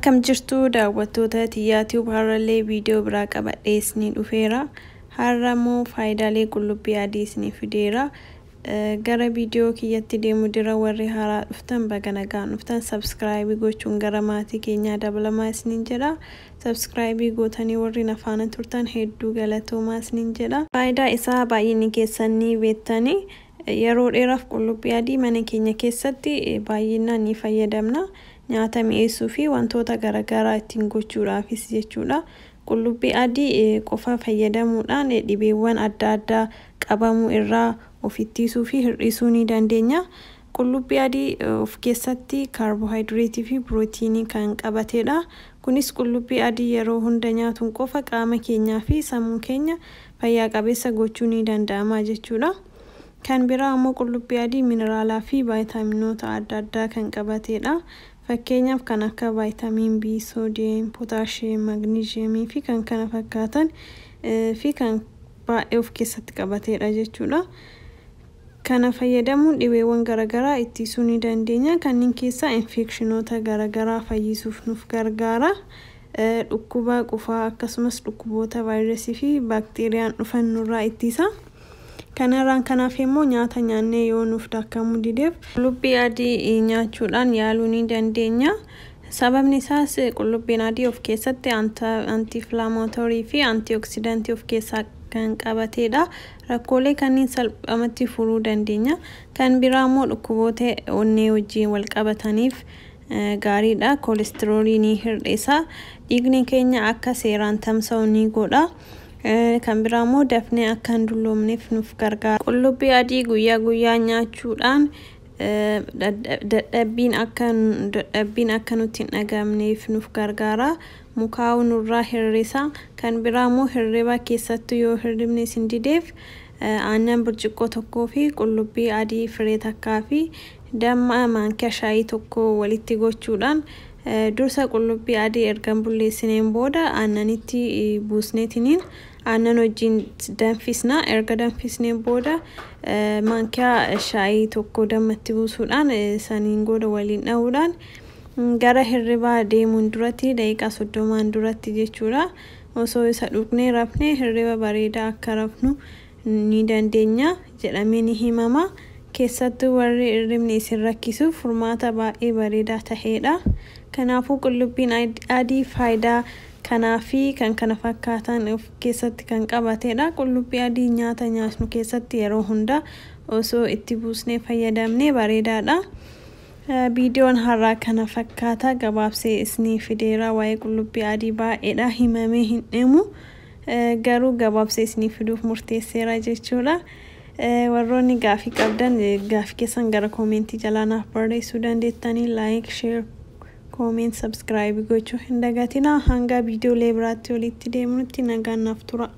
Akkam jirtu daawwattoota Tiyyaa Tube, har'allee viidiyoo biraa qabadhee isinii dhufeera. Har'a immoo faayidaalee qullubbii adii isinii fideera. Gara viidiyoo kiyyatti deemu dura, warri haaraa dhuftan baga nagaan dhuftan, subscribe gochuun gara maatii keenyaa dabalamaa isiniin jedha. Subscribe gootanii warri na faana turtan hedduu galatoomaa isiniin jedha. Faayidaa isaa baay'inni keessan ni beektanii. Yeroo dheeraaf qullubbii adii mana keenya keessatti baay'inaan ni fayyadamna. Nyaata mi'eessuu fi wantoota garaagaraa ittiin gochuudhaafis jechuudha. Qullubbii adii qofa fayyadamuudhaan dhibeewwan adda addaa qabamuu irraa of ittisuu fi hir'isuu ni dandeenya. Qullubbii adii of keessatti kaarboohayidireetii fi pirootiinii kan qabatedha. Kunis qullubbii adii yeroo hunda nyaatuun qofa qaama keenyaa fi sammuu keenya fayyaa qabeessa gochuu ni danda'ama jechuudha. Kan biraa immoo qullubbii adii mineraalaa fi vaayitaaminoota adda addaa kan qabatedha. Fakkeenyaaf kan akka vitamin B, soodiyeem, pootaashiyeem, maagneeziyemii fi kan kana fakkaatan fi kan baay'ee of keessatti qabatedha jechuudha. Kana fayyadamuun dhibeewwan garaagaraa ittisuu ni dandeenya. Kanneen keessaa infekshinoota garaagaraa fayyisuuf nuuf gargaara. Dhukkuba qufaa akkasumas dhukkuboota vaayirasii fi baakteeriyaan dhufan nurraa ittisa. Kanarraan kanaaf immoo nyaata nyaannee yoo nuuf daakamuu dideef qullubbii adii nyaachuudhaan yaaluu ni dandeenya. Sababni isaas qullubbiin adii of keessatti anti-inflammatory fi antioxidant of keessaa kan qabatedha. Rakkoolee kanneen salphumatti furuu dandeenya. Kan biraa immoo dhukkuboota onnee wajjin wal qabataniif gaariidha. Koolestiroolii ni hir'isa. Dhiigni keenya akka seeraan tamsa'u ni godha. Kan biraa immoo dafnee akka hin dulloomneef nuuf gargaara. Qullubbii adii guyyaa guyyaa nyaachuudhaan dadhabbiin akka nutti hin dhagamneef nuuf gargaara. Mukaa'uu nurraa hir'isa. Kan biraa immoo hirriba keessattuu yoo hirribni isin dideef, aannan burcuqqoo tokkoo fi qullubbii adii firee takkaa fi damma maankiyaa shaayii tokko walitti gochuudhaan, dursa qullubbii adii erga bulleessineen booda aannanitti buusneetiniin aannan wajjin danfisna. Erga danfisneen booda maankiyaa shaayii tokko dammatti buusuudhaan, saniin booda waliin dhahuudhaan, gara hirribaa deemuun duratti daqiiqaa 30n duratti jechuudha. Osoo isa dhugnee rafnee hirriba bareedaa akka rafnu ni dandeenya jedhamee ni himama. Keessattuu warri hirribni isin rakkisuuf furmaata baay'ee bareedaa tahedha. Kanaafuu qullubbiin adii faayidaa kanaa fi kan kana fakkaatan of keessatti kan qabatedha. Qullubbii adii nyaata nyaatnu keessatti yeroo hunda osoo itti buusnee fayyadamnee bareedaadha. Viidiyoon har'aa kana fakkaata, gabaabsee isinii fideera. Waa'ee qullubbii adii baay'eedha, himamee hin dhumu. Garuu gabaabsee isinii fiduuf murteesseera jechuudha. Warroonni gaafii qabdan gaafii keessan gara koomentii jalaa naaf barreessuu dandeettanii, like, share, comment, subscribe gochuu hin dagatinaa. Hanga viidiyoolee biraatti walitti deemnutti nagaan naaf tura.